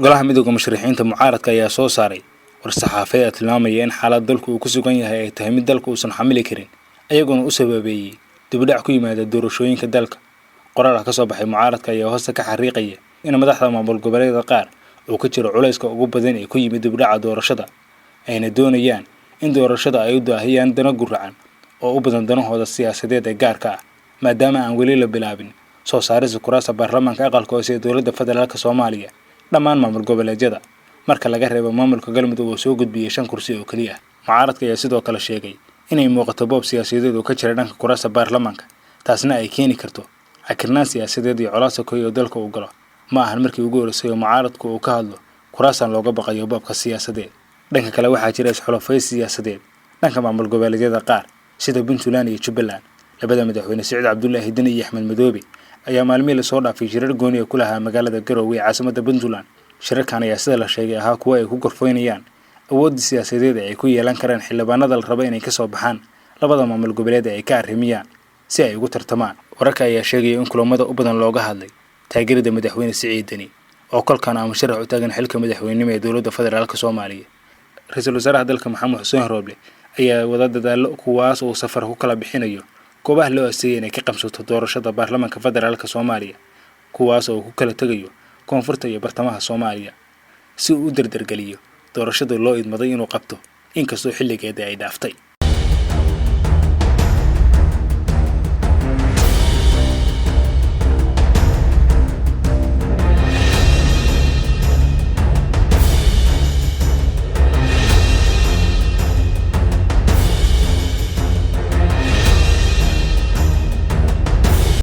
Golaha Midowda Musharixiinta Mucaaradka ayaa soo saaray war-saxaafadeed tilmaamaya in xaalad dalku uu ku sugan yahay ay tahay mid dalka uusan xamili karin, ayaguna u sababeeyey dibudhac ku yimaada doorashooyinka dalka. Qoraal ka soo baxay mucaaradka ayaa hoosta ka xariiqaya in madaxda maamul goboleedyada qaar uu ka jiro culayska ugu badan ee ku yimid dibudhaca doorashada, ayna doonayaan in doorashada ay u daahiyaan dano guracan oo u badan danahooda siyaasadeed ee gaarka ah, maadaama aan weli la bilaabin soo saarista kuraasta baarlamaanka aqalka hoose ee dowladda federaalka Soomaaliya dhammaan maamul goboleedyada, marka laga reebo maamulka Galmudug oo soo gudbiyey 5 kursi oo keliya. Mucaaradka ayaa sidoo kale sheegay inay muuqato boob siyaasadeed oo ka jira dhanka kuraasta baarlamaanka, taasna ay keeni karto cakirnaan siyaasadeed iyo colaad sokeeye oo dalka uu galo. Ma ahan markii ugu horreysay oo mucaaradku uu ka hadlo kuraastan looga baqayo boobka siyaasadeed. Dhanka kale, waxaa jira isxulafay siyaasadeed dhanka maamul goboleedyada qaar sida Puntland iyo Jubbaland. Labada madaxweyne Siciid Cabdullaahi Deni iyo Axmed Madoobe ayaa maalmihii lasoo dhaafay shirar gooni ah ku lahaa magaalada Garowe ee caasimadda Puntland. Shirarkan ayaa sida la sheegay ahaa kuwo ay ku gorfoynayaan awoodda siyaasadeed ee ay ku yeelan karaan xildhibaanada la rabo inay kasoo baxaan labada maamul goboleed ee ay ka arrimiyaan si ay ugu tartamaan. Wararka ayaa sheegaya in kulamada u badan looga hadlay taageerada madaxweyne Siciid Deni oo kolkan ama sharax u taagan xilka madaxweynenimo ee dowladda federaalka Soomaaliya. Ra-iisul wasaaraha dalka Maxamed Xuseen Rooble ayaa wada dadaallo kuwaas uu safar ku kala bixinayo goobaha loo asteeyay inay ka qabsato doorashada baarlamaanka federaalka Soomaaliya, kuwaas oo ku kala tegayo koonfurta iyo bartamaha Soomaaliya si uu u dardargeliyo doorashada loo idmaday inuu qabto, inkastoo xilligeeda ay dhaaftay.